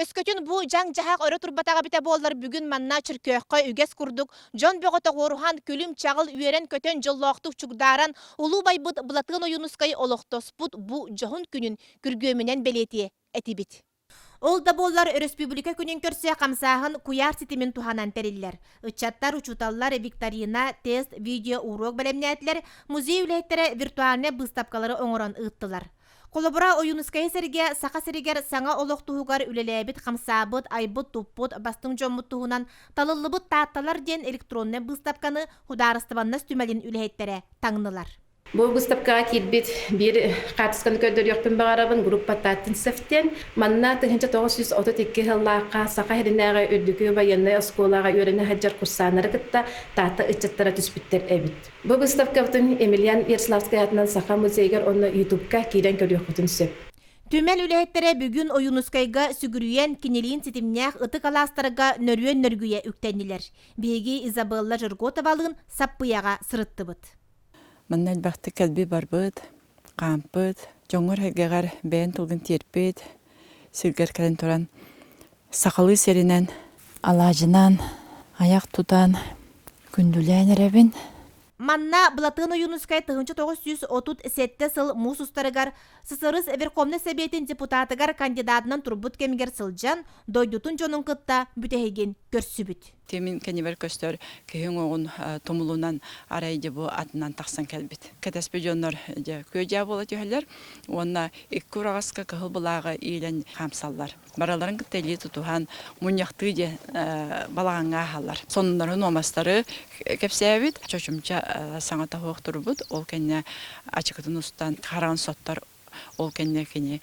Өскөтүн бу дьаҥ-дьаһах өрө турбатаҕа эбитэ буоллар бүгүн манна Чөркөөххө үгэс курдук дьон бөҕө тоҕуоруһан, күлүм-чаҕыл үөрэн-көтөн дьоллоохтук чугдааран улуу байбыт Былатыан Ойуунускай олохтоспут бу дьоһун күнүн күргүөмүнэн бэлиэтиэ этибит. Ол да буоллар өрөспүүбүлүкэ күнүн көрсө хамсааһын куйаар ситимин туһанан тэриллэр. Ыччаттар, учууталлар викторина, тест, видео уруок бэлэмнээтилэр, музей үлэһиттэрэ виртуальнай быыстапкалары оҥорон ыыттылар. Холобура, Ойуунускайы сэргэ Саха сиригэр саҥа олох туһугар үлэлээбит-хамсаабыт, айбыт-туппут бастыҥ дьоммут туһунан талыллыбыт Таатталар диэн электроннай быыстапканы Судаарыстыбаннас түмэлин үлэһиттэрэ таҥнылар. Бу быыстапкаҕа киирбит биир хаартысканы көрдөрүөхпүн баҕарабын, группа Таттинцев диэн. Манна 1932 сыллаахха Саха сиринээҕи үрдүкү байыаннай оскуолаҕа үөрэнэ сылдьар курсааннары кытта Таатта ыччаттара түспүттэр эбит. Бу выставкабытын Емельян Ярославскай аатынан Саха музейыгар уонна Ютубка киирэн көрүөххүтүн сөп. Түмэл үлэһиттэрэ бүгүн Ойуунускайга сүгүрүйэн, кинилиин ситимнээх ытык алаастарга нөрүөн нөргүйэ үктэннилэр. Биһиги Изабелла Жерготовалыын Саппыйаҕа сырыттыбыт. Манна элбэхтик кэлби барбыт, хаампыт, дьоҥҥор-сэргэҕэр бэйэн тылгын тиэрпит, сиргэр кэлэн туран сахалыы сиринэн алаадьынан айах тутан күндүлээн эрэбин. Манна Былатыан Ойуунускай 1937 сыл муус устарыгар СССР Верховнай Сэбиэтин депутатыгар кандидатынан турбут кэмигэр сылдьан, дойдутун дьонун кытта бүтэһигин көрсүбүт. Тимин кэннибэр көстөр киһи уҥуоҕун тумулунан арай дьэ бу атынан тахсан кэлбит. Кэтэспит дьоннор дьэ күө-дьаа буола түһэллэр уонна икки ураҕаска кыһыл былааҕы иилэн хаамсаллар. Барыларын кытта илии тутуһан мунньахтыы дьэ балаҕаҥҥа ааһаллар. Сонуннары нуомастары кэпсээбит, чочумча саҥата суох турбут, ол кэннэ ачыкытын устан хараҕын соттор Ол кэннэ кини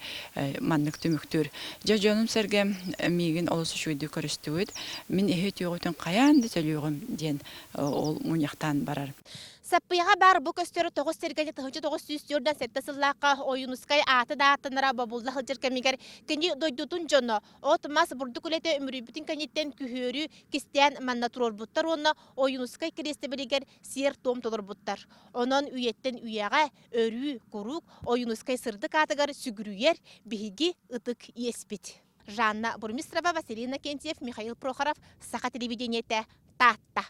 маннык түмүктүүр. Дьэ, дьонум-сэргэм миигин олус үчүгэйдик көрүстүгүт. Мин эһи үтүөҕүтүн хайаан да төлүөҕүм диэн ол мунньахтаан барар. Саппыйаҕа баар бу көстөр тоҕус сэргэни 1947 сыллаахха Ойуунускай ааты да ааттанара бобулла сылдьар кэмигэр кини дойдутун дьоно от-мас бурдук үлэтэ үмүрүйбүтүн кэнниттэн күһүөрү кистээн манна туруорбуттар уонна Ойуунускай кириэстэбилигэр сиэр-туом толорбуттар. Онон үйэттэн үйэҕэ өрүү куруук Ойуунускай сырдык аатыгар сүгүрүйэр биһиги ытык иэспит. Жанна Бурмистрова, Василий Иннокентьев, Михаил Прохоров, Саха телевидениетэ, Таатта.